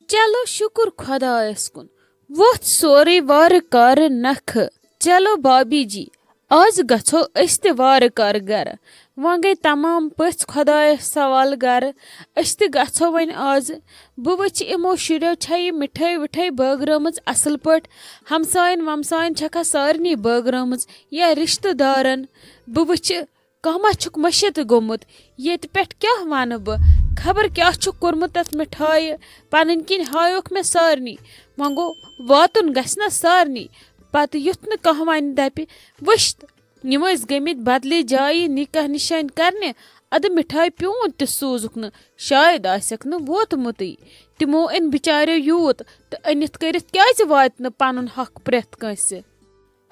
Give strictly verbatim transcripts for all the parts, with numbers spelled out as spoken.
چلو شُکُر خۄدایَس کُن، ووٚتھ سورُے وارٕ کارٕ نکھٕ۔ چلو بابی جی، آز گژھو أسۍ تہِ وارٕ کارٕ گرٕ۔ وۄنۍ گٔے تمام پٔژھۍ خۄدایَس سوال گرٕ۔ أسۍ تہِ گژھو وۄنۍ آز۔ بہٕ وٕچھِ یِمو شُریو چھا یہِ مِٹھٲے وِٹھٲے بٲگرٲمٕژ اَصٕل پٲٹھۍ۔ ہمساین ومساین چھکھا سارنٕے بٲگرٲمٕژ یا رِشتہٕ دارن۔ بہٕ وٕچھِ کانٛہہ ما چھُکھ مٔشِتھ گوٚمُت؟ ییٚتہِ پٮ۪ٹھ کیٛاہ وَنہٕ بہٕ؟ خبر کیٛاہ چھُکھ کوٚرمُت تَتھ مِٹھایہِ؟ پَنٕنۍ کِنۍ ہایوکھ مےٚ سارنٕے۔ وۄنۍ گوٚو، واتُن گژھِ نہ سارنٕے۔ پَتہٕ یُتھ نہٕ کانٛہہ وَنہِ دَپہِ، "وٕچھ تہٕ، یِم ٲسۍ گٔمٕتۍ بدلہِ جایہِ نِکاح نِشٲنۍ کرنہِ، اَدٕ مِٹھایہِ پیوٗنت تہِ سوٗزُکھ نہٕ، شاید آسٮ۪کھ نہٕ ووتمُتٕے۔" تِمو أنۍ بِچاریو یوٗت، تہٕ أنِتھ کٔرِتھ کیٛازِ واتہِ نہٕ پَنُن حق پرٛٮ۪تھ کٲنٛسہِ؟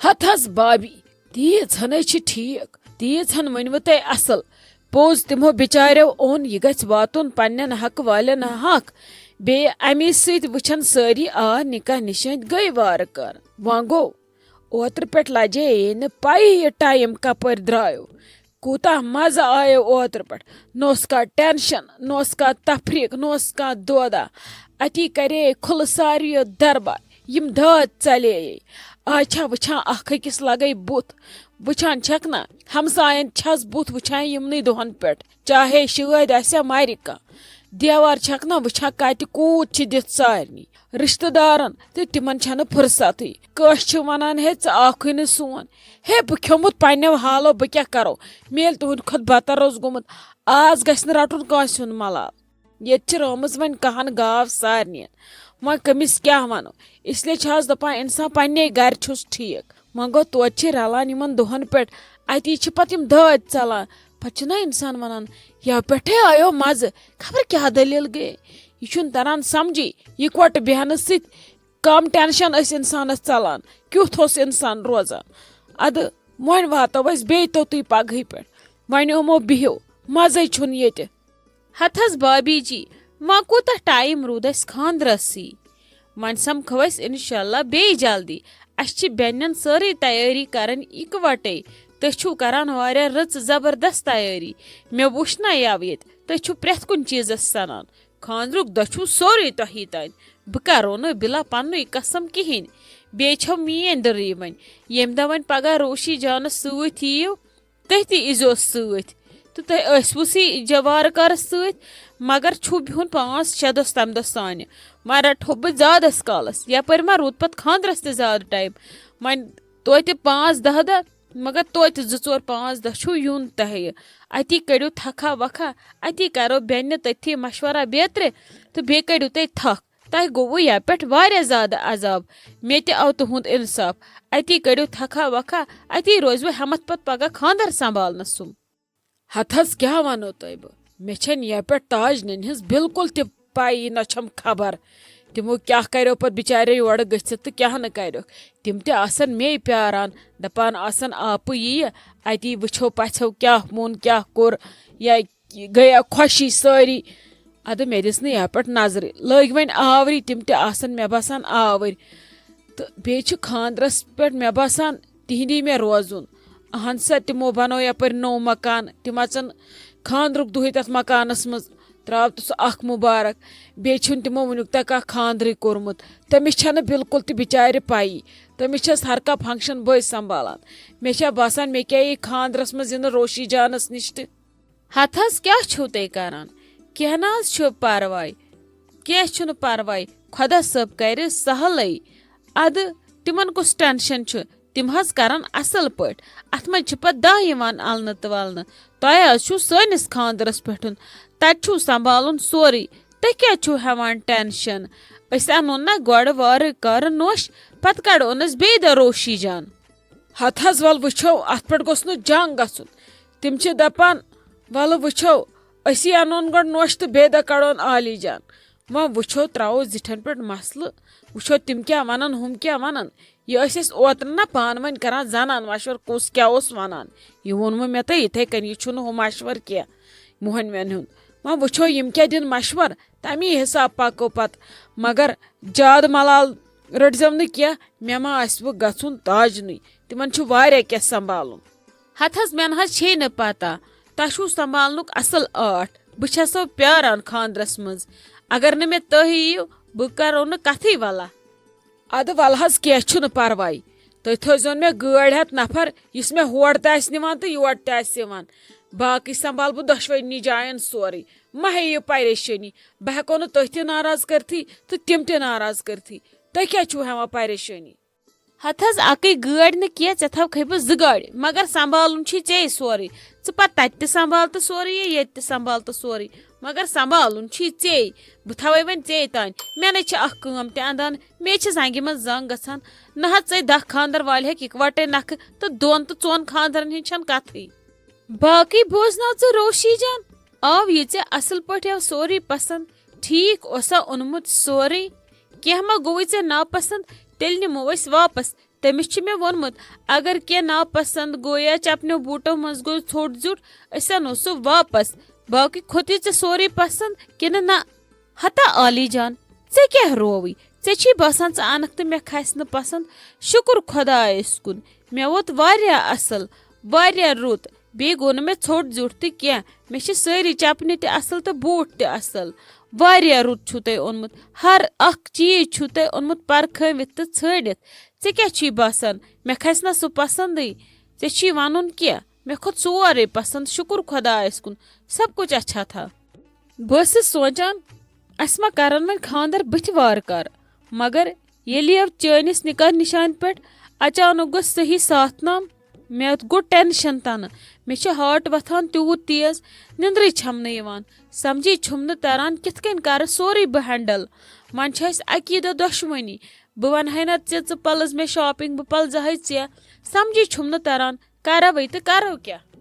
ہتہٕ حظ بابی، تیٖژ ہنٕے چھِ ٹھیٖک، تیٖژ ہن ؤنوٕ تۄہہِ اصل۔ پوٚز تِمو بِچاریو اوٚن، یہِ گژھِ واتُن پننٮ۪ن حق والٮ۪ن حق۔ بیٚیہِ امی سۭتۍ وٕچھن سٲری، آ، نکاح نِشٲنۍ گٔے وارٕ کارٕ۔ وۄنۍ گوٚو، اوترٕ پٮ۪ٹھ لجے یے نہٕ پَیی یہِ ٹایم کپٲرۍ درٛایو۔ کوٗتاہ مزٕ آیو اوترٕ پٮ۪ٹھ۔ نہ اوس کانٛہہ ٹینشن، نہ اوس کانٛہہ تفریٖق، نہ اوس کانٛہہ دودہ۔ اتی کرے کھُلہٕ ساروِیو دربار۔ یِم دٲدۍ ژَلے۔ آز چھا وٕچھان اکھ أکِس لگے بُتھ، وٕچھان چھکھ نہ، ہمساین چھس بُتھ وٕچھان یِمنٕے دۄہن پٮ۪ٹھ، چاہے شٲدۍ آسیا مَرِ کانٛہہ۔ دیوار چھکھ نہ وٕچھان کتہِ کوٗت چھِ دِتھ سارنٕے رشتہٕ دارن، تہٕ تِمن چھنہٕ فرصتٕے۔ کٲنٛسہِ چھِ ونان، "ہے، ژٕ آکھٕے نہٕ سون۔" ہے، بہٕ کھیوٚمُت پننیو حالو، بہٕ کیٛاہ کرو؟ مےٚ ییٚلہِ تُہنٛدِ کھۄتہٕ بدتر اوس گوٚمُت، آز گژھِ نہٕ رٹُن کٲنٛسہِ ہُنٛد ملال۔ ییٚتہِ چھِ رٲمٕژ وۄنۍ کہن گاو سارنٕے۔ وۄنۍ کٔمِس کیٛاہ وَنو؟ اس لیے چھِ آز دَپان اِنسان پنٛنے گَرِ چھُس ٹھیٖک۔ وۄنۍ گوٚو توتہِ چھِ رَلان یِمَن دۄہَن پٮ۪ٹھ، اَتی چھِ پَتہٕ یِم دٲدۍ ژَلان۔ پَتہٕ چھِنہ اِنسان وَنان، "یَوٕ پٮ۪ٹھَے آیو مَزٕ، خبر کیٛاہ دٔلیٖل گٔے؟" یہِ چھُنہٕ تَران سَمجھی، یِکوَٹہٕ بیٚہنہٕ سۭتۍ کم ٹینشن ٲسۍ انسانس ژلان، کیُتھ اوس انسان روزان۔ ادٕ وۄنۍ واتو أسۍ بیٚیہِ توٚتُے پگہٕے پٮ۪ٹھ۔ وۄنۍ یِمو بِہِو، مزے چھُنہٕ ییٚتہِ۔ ہتہٕ حظ بابی جی، وۄنۍ کوٗتاہ ٹایم روٗد اَسہِ خانٛدرسٕے؟ وۄنۍ سمکھو أسۍ انشاءاللہ بیٚیہِ جلدی۔ اَسہِ چھِ بیٚنٮ۪ن سٲرٕے تیٲری کرٕنۍ اِکوٹے۔ تُہۍ چھِو کران واریاہ رٕژ زبردست تیٲری۔ مےٚ وُچھ نہ یَوٕ ییٚتہِ، تُہۍ چھِو پرٛٮ۪تھ کُنہِ چیٖزس سنان۔ خانٛدرُک دۄہ چھُ سورُے تۄہی تانۍ۔ بہٕ کرو نہٕ بِلا پننُے قسم کِہیٖنۍ۔ بیٚیہِ چھو میٲنۍ دٔلیٖل وۄنۍ۔ ییٚمہِ دۄہ وۄنۍ پگاہ روشی جانس سۭتۍ یِیِو، تُہۍ تہِ ییٖزیوس سۭتۍ۔ تہٕ تُہۍ ٲسوُسٕے جوارٕ کارس سۭتۍ، مگر چھُو بِہُن پانٛژھ شےٚ دۄہ تمہِ دۄہ سانہِ۔ وۄنۍ رٹہو بہٕ زیادس کالس، یپٲرۍ ما روٗد پتہٕ خانٛدرس تہِ زیادٕ ٹایم۔ وۄنۍ توتہِ پانٛژھ دَہ دۄہ، مگر توتہِ زٕ ژور پانٛژھ دۄہ چھُو یُن تۄہہِ۔ اتی کٔڑِو تھکھا وکھا، اتی کرو بیٚنہِ تٔتھی مشورہ بیترِ، تہٕ بیٚیہِ کٔڑِو تُہۍ تھکھ۔ تۄہہِ گوٚوُ یَپٮ۪ٹھ واریاہ زیادٕ عذاب، مےٚ تہِ آو تُہُنٛد اِنصاف۔ اتی کٔڑِو تھکھا وکھا، اتی روزوٕ ہٮ۪متھ پتہٕ پگاہ خانٛدر سنبھالنس سُم۔ ہتہٕ حظ کیٛاہ ونو تۄہہِ بہٕ؟ مےٚ چھَنہٕ یَپٮ۪ٹھ تاج نِنہِ ہٕنٛز بالکل تہِ پَیی، نہ چھَم خبر۔ تِمو کیٛاہ کریو پتہٕ بِچاریو یورٕ گٔژھِتھ تہٕ کیٛاہ نہٕ کریوکھ۔ تِم تہِ آسن مے پیاران، دپان آسن، "آپہٕ یِیہِ، اتی وٕچھو پژھیو کیٛاہ ووٚن، کیٛاہ کوٚر، یا گٔیا خۄشی سٲری۔" ادٕ مےٚ دِژ نہٕ یَپٲرۍ نظرٕے، لٔگۍ وۄنۍ آورٕے، تِم تہِ آسن مےٚ باسان آوٕرۍ۔ تہٕ بیٚیہِ چھُ خانٛدرس پٮ۪ٹھ مےٚ باسان تِہِنٛدی مےٚ روزُن۔ اہن سا، تِمو بنوو یَپٲرۍ نوٚو مکان، تِم اژن خانٛدرُک دۄہٕے تتھ مکانس منٛز، تراو تہٕ سُہ اکھ مُبارک۔ بیٚیہِ چھُنہٕ تِمو وُنیُک تام کانٛہہ خانٛدرٕے کوٚرمُت۔ تٔمِس چھنہٕ بالکل تہِ بِچارِ پَیی۔ تٔمِس چھس ہر کانٛہہ فنکشن بٔے سنبھالان۔ مےٚ چھا باسان، مےٚ کیٛاہ یی خانٛدرس منٛز یِنہٕ روشی جانس نِش تہِ؟ ہتہٕ حظ کیٛاہ چھِو تُہۍ کران؟ کینٛہہ نہ حظ چھُ پرواے، کینٛہہ چھُنہٕ پرواے، خۄدا صٲب کرِ سہلٕے۔ ادٕ تِمن کُس ٹینشن چھُ؟ تِم حظ کرن اصل پٲٹھۍ۔ اتھ منٛز چھِ پتہٕ دَہ یِوان النہٕ تہٕ ولنہٕ۔ تۄہہِ حظ چھُو سٲنِس خانٛدرس پٮ۪ٹھ، تتہِ چھُو سنبھالُن سورُے۔ تُہۍ کیٛازِ چھِو ہٮ۪وان ٹینشن؟ أسۍ انون نا گۄڈٕ وارٕ کارٕ نوٚش، پتہٕ کڑون أسۍ بیٚیہِ دۄہ روشی جان۔ ہتہٕ حظ، ول وٕچھو، اتھ پٮ۪ٹھ گوٚژھ نہٕ جنگ گژھُن۔ تِم چھِ دپان، ولہٕ وٕچھو، أسی انون گۄڈٕ نوٚش تہٕ بیٚیہِ دۄہ کڑون عالی جان۔ وۄنۍ وٕچھو، ترٛاوو زِٹھٮ۪ن پٮ۪ٹھ مسلہٕ، وٕچھو تِم کیٛاہ ونان، ہُم کیٛاہ ونان۔ یہِ ٲسۍ أسۍ اوترٕ نہ پانہٕ ؤنۍ کران، زنان مشور کُس کیٛاہ اوس ونان۔ یہِ ووٚن وۄنۍ مےٚ تۄہہِ یِتھَے کٔنۍ، یہِ چھُنہٕ ہُہ مشور کینٛہہ، موہنوٮ۪ن ہُنٛد۔ وۄنۍ وٕچھو یِم کیٛاہ دِن مشور، تَمی حساب پکو پتہٕ۔ مگر زیادٕ ملال رٔٹزیو نہٕ کینٛہہ، مےٚ ما آسہِ وۄنۍ گژھُن تاجنٕے، تِمن چھُ واریاہ کینٛہہ سنبھالُن۔ ہتہٕ حظ، مےٚ نہ حظ چھے نہٕ پتہ، تۄہہِ چھُو سنبھالنُک اصل آٹھ۔ بہٕ چھسو پیاران خانٛدرس منٛز۔ اگر نہٕ مےٚ تُہۍ یِیِو، بہٕ کرو نہٕ کتھٕے ولہ۔ ادٕ ولہٕ حظ، کینٛہہ چھُنہٕ پرواے۔ تُہۍ تھٲیزیون مےٚ گٲڑۍ ہٮ۪تھ نفر، یُس مےٚ ہور تہِ آسہِ نِوان تہٕ یور تہِ آسہِ یِوان۔ باقٕے سنبھال بہٕ دۄشوٕنی جاین سورُے۔ مہ ہیٚیِو پریشٲنی۔ بہٕ ہٮ۪کو نہٕ تُہۍ تہِ ناراض کٔرتھٕے تہٕ تِم تہِ ناراض کٔرتھٕے۔ تُہۍ کیٛازِ چھِو ہٮ۪وان پریشٲنی؟ ہتہٕ حظ، اکٕے گٲڑۍ نہٕ کینٛہہ، ژےٚ تھاوکھے بہٕ زٕ گاڑِ، مگر سنبھالُن چھُے ژےٚ سورُے۔ ژٕ پتہٕ تتہِ تہِ سنبھال تہٕ سورُے، یا ییٚتہِ تہِ سنبھال تہٕ سورُے، مگر سنبھالُن چھُے ژےٚ۔ بہٕ تھاوے وۄنۍ ژےٚ تانۍ۔ مےٚ نے چھِ اکھ کٲم تہِ اندان، مےٚ چھِ زنگہِ منٛز زنگ گژھان۔ نہ حظ، ژے دہ خاندر والہِ ہیٚکھ اِکوٹے نکھٕ، تہٕ دۄن تہٕ ژۄن خاندرن ہٕنٛز چھنہٕ کتھٕے۔ باقٕے بوزناو ژٕ روشی جان، آو یہِ ژےٚ اصل پٲٹھۍ، آو سورُے پسند؟ ٹھیک اوسا اوٚنمُت سورُے؟ کینٛہہ ما گوٚوُے ژےٚ ناپسند؟ تیٚلہِ نِمو أسۍ واپس۔ تٔمِس چھُ مےٚ ووٚنمُت، اگر کینٛہہ ناپسند گوٚو یا چپنیو بوٗٹو منٛز گوٚو ژھوٚٹ زیُٹھ، أسۍ انو سُہ واپس۔ باقٕے کھوٚتُے ژےٚ سورُے پسند کِنہٕ نہ؟ ہتا عالی جان، ژےٚ کیٛاہ رووٕے؟ ژےٚ چھی باسان ژٕ انکھ تہٕ مےٚ کھسہِ نہٕ پسند؟ شُکر خۄدایس کُن، مےٚ ووت واریاہ اصل، واریاہ رُت۔ بیٚیہِ گوٚو نہٕ مےٚ ژھوٚٹ زیُٹھ تہِ کینٛہہ۔ مےٚ چھِ سٲری چپنہِ تہِ اصل تہٕ بوٗٹھ تہِ اصل۔ واریاہ رُت چھُو تۄہہِ اوٚنمُت۔ ہر اکھ چیٖز چھُو تۄہہِ اوٚنمُت پرکھٲوِتھ تہٕ ژھٲنٛڈِتھ۔ ژےٚ کیٛاہ چھی باسان، مےٚ کھسہِ نہ سُہ پسندٕے؟ ژےٚ چھی ونُن کینٛہہ؟ مےٚ کھوٚت سورُے پسند، شُکر خۄدایس کُن، سب کچھ اچھا تھا۔ بہٕ ٲسٕس سونٛچان، اسہِ ما کرن وۄنۍ خانٛدر بٕتھِ وارٕ کارٕ، مگر ییٚلہِ یہِ چٲنِس نکاح نشانہِ پٮ۪ٹھ اچانک گوٚو صحیح ساتھ نام، مےٚ گوٚو ٹینشن تنہٕ۔ مےٚ چھُ ہارٹ وۄتھان تیوٗت تیز، نِندرٕے چھَم نہٕ یِوان۔ سمجھی چھُم نہٕ تران کِتھ کٔنۍ کرٕ سورُے بہٕ ہینڈل۔ وۄنۍ چھِ اَسہِ اَکی دۄہ دۄشوٕنی۔ بہٕ وَنہٕ ہے نہ ژےٚ، ژٕ پَلٕز مےٚ شاپِنگ، بہٕ پَلزٕ ہے ژےٚ۔ سمجھی چھُم نہٕ تران، کرو ہے تہٕ کرو کیٛاہ؟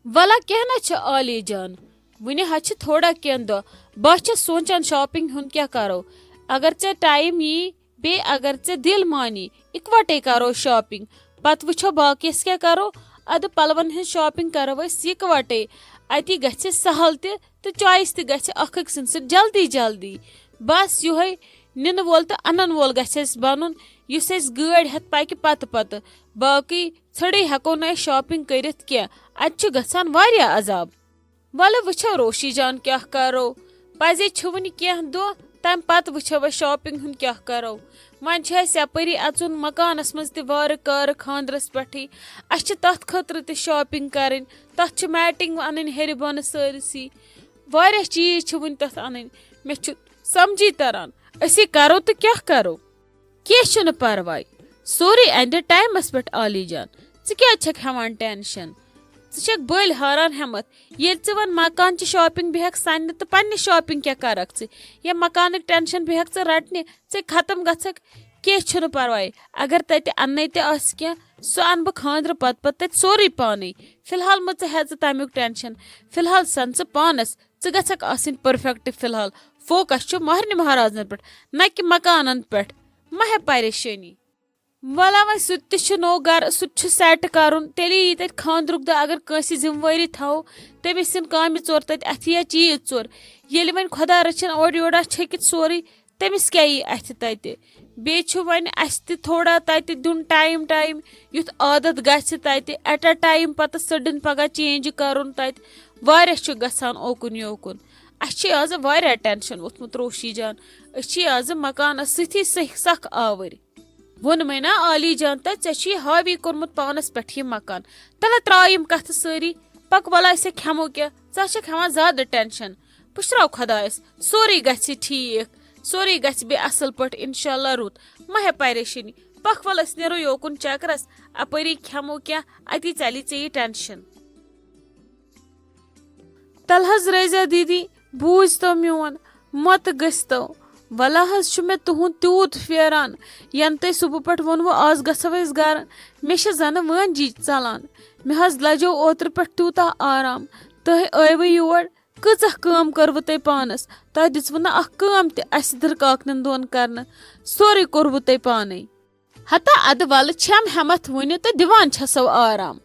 وَلہ کینٛہہ نہ چھُ عالی جان، وُنہِ حظ چھِ تھوڑا کینٛہہ دۄہ۔ بہٕ حظ چھَس سونٛچان شاپِنگ ہُنٛد کیٛاہ کرو۔ اگر ژےٚ ٹایم یی، بیٚیہِ اگر ژےٚ دِل مانی، اِکوَٹَے کرو شاپِنگ۔ پتہٕ وٕچھو باقیَس کیٛاہ کرو۔ اَدٕ پَلوَن ہٕنٛز شاپِنگ کرو أسۍ یِکوَٹَے۔ اَتی گژھِ سہل تہِ تہٕ چویِس تہِ گژھِ اکھ أکۍ سٕنٛدِ سۭتۍ جلدی جلدی۔ بس یِہوٚے نِنہٕ وول تہٕ اَنَن وول گژھِ اَسہِ بَنُن، یُس اَسہِ گٲڑۍ ہٮ۪تھ پَکہِ پتہٕ پتہٕ۔ باقٕے ژھٔڑٕے ہٮ۪کو نہٕ أسۍ شاپِنگ کٔرِتھ کینٛہہ۔ اَتہِ چھُ گژھان واریاہ عذاب۔ وَلہٕ وٕچھو روشی جان کیٛاہ کرو۔ پَزے چھِ وٕنہِ کینٛہہ دۄہ، تَمہِ پتہٕ وٕچھو أسۍ شاپِنگ ہُنٛد کیٛاہ کرو۔ وۄنۍ چھُ اَسہِ یَپٲری اَژُن مکانَس منٛز تہِ وارٕ کارٕ خانٛدرَس پٮ۪ٹھٕے۔ اَسہِ چھِ تَتھ خٲطرٕ تہِ شاپِنگ کَرٕنۍ۔ تَتھ چھِ میٹِنگ اَنٕنۍ ہیٚرِ بۄنہٕ سٲرسٕے۔ واریاہ چیٖز چھِ وٕنہِ تَتھ اَنٕنۍ۔ مےٚ چھُ سمجھی تران، أسۍ یہِ کرو تہٕ کیٛاہ کرو؟ کینٛہہ چھُنہٕ پرواے، سورُے اَندِ ٹایمَس پٮ۪ٹھ عالی جان۔ ژٕ کیٛازِ چھَکھ ہٮ۪وان ٹینشن؟ ژٕ چھَکھ بٔلۍ ہاران ہٮ۪متھ۔ ییٚلہِ ژٕ وۄنۍ مکان چہِ شاپِنگ بیٚہکھ سننہِ تہٕ پننہِ شاپِنگ کیٛاہ کرکھ ژٕ؟ یا مکانٕکۍ ٹینشن بیٚہکھ ژٕ رٹنہِ، ژٕ ختم گژھکھ۔ کینٛہہ چھُنہٕ پرواے، اگر تتہِ اننے تہِ آسہِ کینٛہہ، سُہ انہٕ بہٕ خانٛدرٕ پتہٕ پتہٕ تتہِ سورُے پانے۔ فی الحال مہٕ ژٕ ہےٚ ژٕ تمیُک ٹینشن، فی الحال سن ژٕ پانس۔ ژٕ گژھکھ آسٕنۍ پٔرفیکٹ۔ فی الحال فوکس چھُ مہرنہِ مہرازن پٮ۪ٹھ، نہ کہِ مکانن پٮ۪ٹھ۔ مہ ہےٚ پریشٲنی۔ وَلہ وۄنۍ سُہ تہِ چھُ نوٚو گرٕ، سُہ تہِ چھُ سیٹ کرُن۔ تیٚلے یی تَتہِ خانٛدرُک دۄہ، اگر کٲنٛسہِ ذمہٕ وٲری تھاوو، تٔمِس یِن کامہِ ژور تَتہِ اَتھِ یا چیٖز ژور۔ ییٚلہِ وۄنۍ خۄدا رٔچھِن اورٕ یورٕ آسہِ چھٔکِتھ سورُے، تٔمِس کیٛاہ یی اَتھِ تَتہِ؟ بیٚیہِ چھُ وۄنۍ اَسہِ تہِ تھوڑا تَتہِ دیُن ٹایم ٹایم، یُتھ عادت گژھِ تَتہِ ایٹ اَ ٹایم پَتہٕ سٔڈٕن پَگاہ چینج کَرُن تَتہِ۔ واریاہ چھُ گژھان اوکُن یوکُن۔ اَسہِ چھِ آزٕ واریاہ ٹینشن ووٚتھمُت روشی جان، أسۍ چھِ آزٕ مکانَس سۭتی سہ-، سخ آوٕرۍ۔ ووٚنمَے نا عالی جان تہٕ، ژےٚ چھُے حاوی کوٚرمُت پانَس پٮ۪ٹھ یہِ مکان۔ تَلہٕ ترٛاو یِم کَتھٕ سٲری، پَکھ وَلہٕ أسۍ کھٮ۪مو کیٛاہ، ژٕ ہا چھَکھ ہٮ۪وان زیادٕ ٹینشن۔ پُشراو خۄدایَس، سورُے گژھِ ٹھیٖک، سورُے گژھِ بیٚیہِ اَصٕل پٲٹھۍ اِنشاء اللہ رُت۔ مہ ہےٚ پریشٲنی، پَکھ وَلہٕ أسۍ نیرو یوکُن چکرَس، اَپٲری کھٮ۪مو کیٛاہ، اَتی ژَلی ژےٚ یہِ ٹینشن۔ تَلہٕ حظ رٲزیا دیٖدی، بوٗزتو میون، مۄتہٕ گٔژھتو۔ وَلہ حظ چھُ مےٚ تُہُنٛد تیوٗت پھیران، یَنہٕ تۄہہِ صُبحہٕ پٮ۪ٹھ ووٚنوُ آز گژھو أسۍ گَرٕ۔ مےٚ چھِ زَنہٕ وٲنجی ژَلان۔ مےٚ حظ لَجیو اوترٕ پٮ۪ٹھ تیوٗتاہ آرام۔ تُہۍ ٲیوٕ یور، کۭژاہ کٲم کٔروٕ تۄہہِ پانَس؟ تۄہہِ دِژوٕ نہٕ اَکھ کٲم تہِ اَسہِ دٕرکاکنٮ۪ن دۄن کَرنہٕ۔ سورُے کوٚروٕ تۄہہِ پانَے۔ ہتا اَدٕ وَلہٕ چھَم ہٮ۪مَتھ وُنہِ تہٕ دِوان چھَسو آرام۔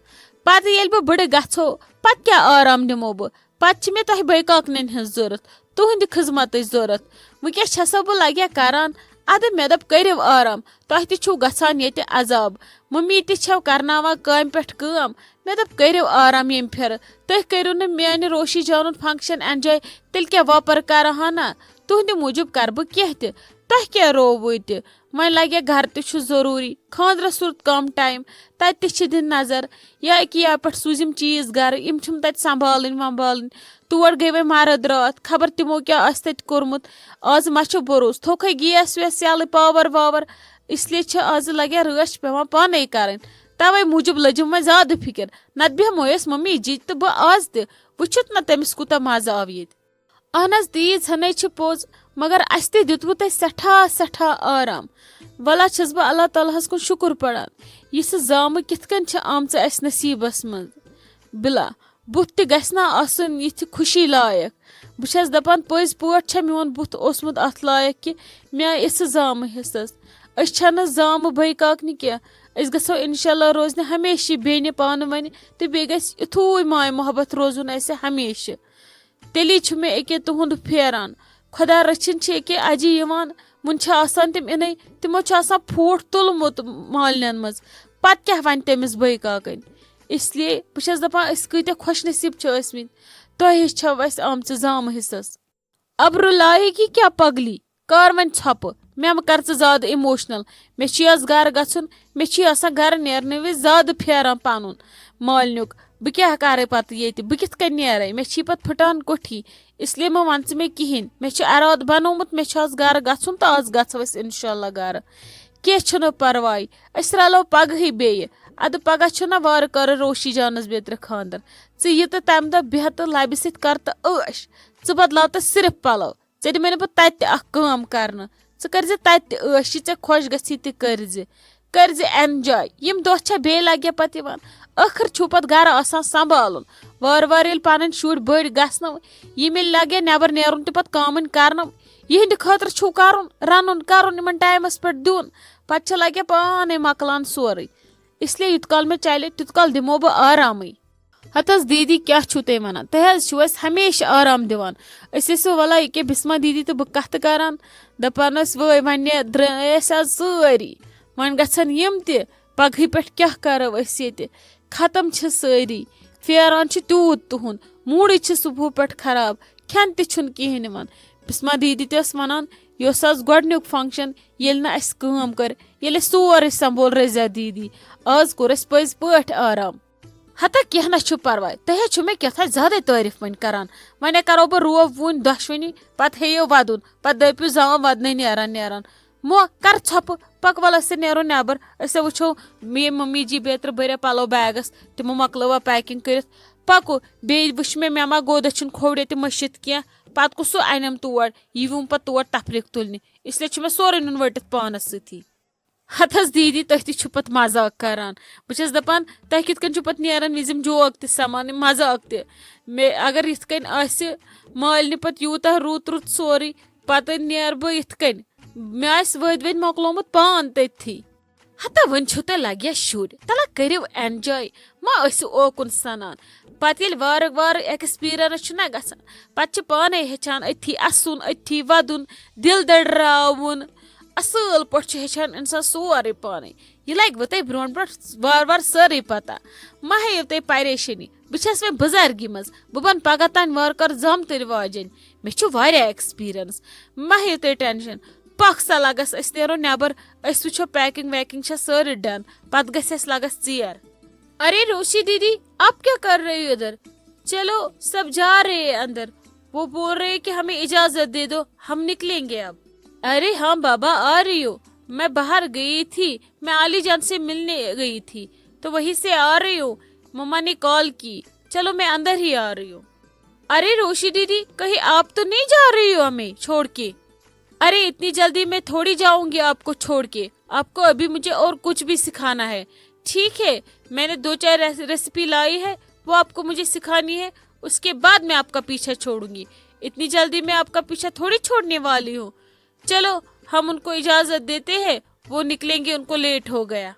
پَتہٕ ییٚلہِ بہٕ بٕڑٕ گژھو، پَتہٕ کیٛاہ آرام دِمو بہٕ؟ پَتہٕ چھِ مےٚ تۄہہِ بٲے کاکنٮ۪ن ہٕنٛز ضوٚرَتھ، تُہٕنٛدِ خدمتٕچ ضوٚرَتھ۔ وٕنکٮ۪س چھَسو بہٕ لَگیا کَران۔ اَدٕ مےٚ دوٚپ، کٔرِو آرام، تۄہہِ تہِ چھُو گژھان ییٚتہِ عذاب۔ مٔمی تہِ چھَو کَرناوان کامہِ پٮ۪ٹھ کٲم۔ مےٚ دوٚپ، کٔرِو آرام ییٚمہِ پھِرٕ۔ تُہۍ کٔرِو نہٕ میٛانہِ روشی جانُن فنکشن enjoy، تیٚلہِ کیٛاہ وۄپَر کَرٕ ہا نہ؟ تُہٕنٛدِ موٗجوٗب کَرٕ بہٕ کینٛہہ تہِ۔ تۄہہِ کیٛاہ رووُے تہِ؟ وۄنۍ لگہِ گرٕ تہِ چھُ ضروٗری، خانٛدرس روٗد کم ٹایم، تتہِ تہِ چھِ دِنۍ نظر۔ یا أکہِ یا پٮ۪ٹھ سوٗزِم چیٖز گرٕ، یِم چھِم تتہِ سنبھالٕنۍ ومبھالٕنۍ۔ تور گٔے وۄنۍ مرد راتھ، خبر تِمو کیٛاہ آسہِ تتہِ کوٚرمُت۔ آز ما چھُ بروسہٕ، تھوٚکھے گیس ویس یلہٕ، پاور واور، اس لیے چھِ آز لگہِ رٲچھ پٮ۪وان پانے کرٕنۍ۔ توے موٗجوٗب لٔجِم وۄنۍ زیادٕ فکر، نتہٕ بیٚہمو أسۍ ممی جی تہٕ بہٕ آز تہِ، وٕچھِتھ نہ تٔمِس کوٗتاہ مزٕ آو ییٚتہِ۔ اہن حظ، تیٖژ ہنٕے چھِ پوٚز، مگر اسہِ تہِ دیُتوٕ تۄہہِ سٮ۪ٹھاہ، سٮ۪ٹھاہ آرام۔ ولا چھَس بہٕ اللہ تعالیٰ ہَس کُن شُکُر پَران، یہِ سُہ زامہٕ کِتھ کٔنۍ چھِ آمژٕ اسہِ نصیٖبَس منٛز۔ بِلا، بُتھ تہِ گژھِ نا آسُن یِتھِ خوشی لایق۔ بہٕ چھَس دَپان، پٔزۍ پٲٹھۍ چھا میون بُتھ اوسمُت اَتھ لایق کہِ مےٚ آیہِ یِژھٕ زامہٕ حِصَس۔ أسۍ چھَنہٕ زامہٕ بٲے کاکنہِ کینٛہہ۔ أسۍ گژھو اِنشاء اللہ روزنہِ ہمیشہِ بیٚنہِ پانہٕ ؤنۍ، تہٕ بیٚیہِ گژھِ یُتھُے ماے محبت روزُن اَسہِ ہمیشہِ۔ تیٚلی چھُ مےٚ أکیٛاہ تُہُنٛد پھیران۔ خۄدا رٔچھِنۍ چھِ أکیٛاہ اَجہِ یِوان، وُنہِ چھِ آسان تِم اِنَے، تِمو چھُ آسان پھوٗٹھ تُلمُت مالنٮ۪ن منٛز۔ پَتہٕ کیٛاہ وَنہِ تٔمِس بٲے کاکَنۍ؟ اس لیے بہٕ چھَس دَپان، أسۍ کۭتیٛاہ خۄش نصیٖب چھِ ٲسۍمٕتۍ، تۄہہِ ہِش چھَو اَسہِ آمژٕ زامہٕ حِصَس۔ ابرُ لایق یہِ کیٛاہ پگلی؟ کر وۄنۍ ژھۄپہٕ، مےٚ مہٕ کر ژٕ زیادٕ emotional۔ مےٚ چھُ یَس گرٕ گژھُن، مےٚ چھُ آسان گرٕ نیرنہٕ وِزِ زیادٕ پھیران پنُن مالنیُک۔ بہٕ کیٛاہ کرٕ پتہٕ ییٚتہِ؟ بہٕ کِتھ کٔنۍ نیرے؟ مےٚ چھی پتہٕ پھٕٹان کوٚٹھی۔ اس لیے مہٕ وَن ژٕ مےٚ کِہیٖنۍ۔ مےٚ چھُ ارادٕ بنومُت، مےٚ چھُ آز گرٕ گژھُن تہٕ آز گژھو أسۍ انشاءاللہ گرٕ۔ کینٛہہ چھُنہٕ پرواے، أسۍ رلو پگہٕے بیٚیہِ۔ ادٕ پگاہ چھُنہ وارٕ کارٕ روشی جانس بیترِ خاندر۔ ژٕ یہِ تہٕ تمہِ دۄہ بیٚہہ تہٕ لبہِ سۭتۍ کر تہٕ عٲش۔ ژٕ بدلاو تہٕ صرف پلو۔ ژےٚ دِمے نہٕ بہٕ تتہِ تہِ اکھ کٲم کرنہٕ۔ ژٕ کٔرزِ تتہِ تہِ عٲش، یہِ ژےٚ خۄش گژھی تہِ کٔرزِ۔ کٔرزِ enjoy۔ یِم دۄہ چھا بیٚیہِ لگہِ پتہٕ یِوان؟ ٲخٕر چھُو پتہٕ گرٕ آسان سنبھالُن۔ وارٕ وارٕ ییٚلہِ پنٕنۍ شُرۍ بٔڑۍ گژھنو، یِم ییٚلہِ لگہِ نٮ۪بر نیرُن تہِ پتہٕ کامن کرنو، یِہنٛدِ خٲطرٕ چھُو کرُن، رنُن کرُن، یِمن ٹایمس پٮ۪ٹھ دیُن۔ پتہٕ چھِ لگہِ پانے مۄکلان سورُے۔ اس لیے یُت کال مےٚ چلہِ، تیُت کال دِمو بہٕ آرامٕے۔ ہتس دیدی، کیٛاہ چھِو تُہۍ ونان؟ تُہۍ حظ چھِو اَسہِ ہمیشہِ آرام دِوان۔ أسۍ ٲسِو وَلہٕ ییٚکیٛاہ بسمہ دیدی تہٕ بہٕ کَتھٕ کران، دَپان ٲسۍ، وٲے وۄنۍ نے درٛاے أسۍ آز سٲری، وۄنۍ گژھن یِم تہِ، پگہٕے پٮ۪ٹھ کیٛاہ کرو أسۍ ییٚتہِ؟ ختم چھِ سٲری، پھیران چھِ تیوٗت تُہُنٛد، موٗڈٕے چھِ صُبحہٕ پٮ۪ٹھ خراب، کھٮ۪ن تہِ چھُنہٕ کِہیٖنۍ یِوان۔ بسمہ دیدی تہِ ٲس ونان، یہِ اوس آز گۄڈٕنیُک function، ییٚلہِ نہٕ اَسہِ کٲم کٔر، ییٚلہِ اَسہِ سورُے سنبھول رضیہ دیدی۔ آز کوٚر اَسہِ پٔزۍ پٲٹھۍ آرام۔ ہتا کینٛہہ نہ چھُ پرواے، تُہۍ حظ چھِو مےٚ کیٛاہ تھام زیادَے تعٲریٖف وۄنۍ کران۔ وۄنۍ ہا کرو بہٕ روب وُنۍ دۄشوٕنی، پتہٕ ہیٚیِو ودُن، پتہٕ دٔپِو زام ودنَے نیران نیران۔ مو، کر ژھۄپہٕ، پکھ وَلہٕ أسۍ تہِ نیرو نٮ۪بر، أسۍ ہا وٕچھو میٛٲنۍ ممی جی بیترِ بٔریا پلو بیگس، تِمو مۄکلٲوا packing کٔرِتھ۔ پکو، بیٚیہِ وٕچھ مےٚ، مےٚ ما گوٚو دٔچھُن کھووُر ییٚتہِ مٔشِتھ کینٛہہ، پتہٕ کُس سُہ انٮ۪م تور، یہِ یِوُم پتہٕ تور تفریٖق تُلنہِ، اس لیے چھُ مےٚ سورُے نیُن ؤٹِتھ پانس سۭتی۔ ہتس دیدی، تُہۍ تہِ چھِو پتہٕ مذاق کران۔ بہٕ چھَس دپان، تۄہہِ کِتھ کٔنۍ چھُ پتہٕ نیران وِزِ یِم joke تہِ سمان، یِم مذاق تہِ؟ مےٚ اگر یِتھ کٔنۍ آسہِ مالنہِ پتہٕ یوٗتاہ رُت رُت سورُے، پتہٕ نیرٕ بہٕ یِتھ کٔنۍ۔ مےٚ آسہِ وٲدۍ وٲدۍ مۄکلومُت پان تٔتھی۔ ہتا وۄنۍ چھِو تۄہہِ لگیا شُرۍ، تلہ کٔرِو enjoy، ما ٲسِو اوکُن سنان۔ پتہٕ ییٚلہِ وارٕ وارٕ experience چھُ نہ گژھان، پتہٕ چھِ پانے ہیٚچھان أتھی اسُن، أتھی ودُن، دِل دٔڑراوُن۔ اصٕل پٲٹھۍ چھُ ہیٚچھان انسان سورُے پانے۔ یہِ لگہِ وۄنۍ تۄہہِ برونٛٹھ برونٛٹھ وارٕ وارٕ سٲرٕے پتہ۔ مہ ہیٚیِو تُہۍ پریشٲنی۔ بہٕ چھَس وۄنۍ بُزرگی منٛز۔ بہٕ بنہٕ پگاہ تام وارٕ کارٕ زامتٕرۍ واجٮ۪نۍ۔ مےٚ چھُ واریاہ experience۔ مہ ہیٚیِو تُہۍ tension۔ پکھ سا لگس، أسۍ نیرو نٮ۪بر۔ أسۍ وٕچھو packing ویکنگ چھا سٲرٕے done۔ پتہٕ گژھِ اَسہِ لگس ژیر۔ ارے روشی دیدی، آپ کیا کر رہی ہو ادھر؟ چلو، سب جا رہے ہیں اندر۔ وہ بول رہے ہیں کہ ہمیں اجازت دے دو، ہم نکلیں گے اب۔ ارے ہاں بابا، آ رہی ہوں۔ میں باہر گئی تھی، میں علی جان سے ملنے گئی تھی، تو وہیں سے آ رہی ہوں۔ مما نے کال کی۔ چلو، میں اندر ہی آ رہی ہوں۔ ارے روشی دیدی، کہیں آپ تو نہیں جا رہی ہو ہمیں چھوڑ کے؟ ارے، اتنی جلدی میں تھوڑی جاؤں گی آپ کو چھوڑ کے۔ آپ کو ابھی مجھے اور کچھ بھی سکھانا ہے۔ ٹھیک ہے، میں نے دو چار ریس-، ریسیپی لائی ہے، وہ آپ کو مجھے سکھانی ہے، اس کے بعد میں آپ کا پیچھا چھوڑوں گی۔ اتنی جلدی میں آپ کا پیچھا تھوڑی چھوڑنے والی ہوں۔ چلو، ہم ان کو اجازت دیتے ہیں، وہ نکلیں گے، ان کو لیٹ ہو گیا۔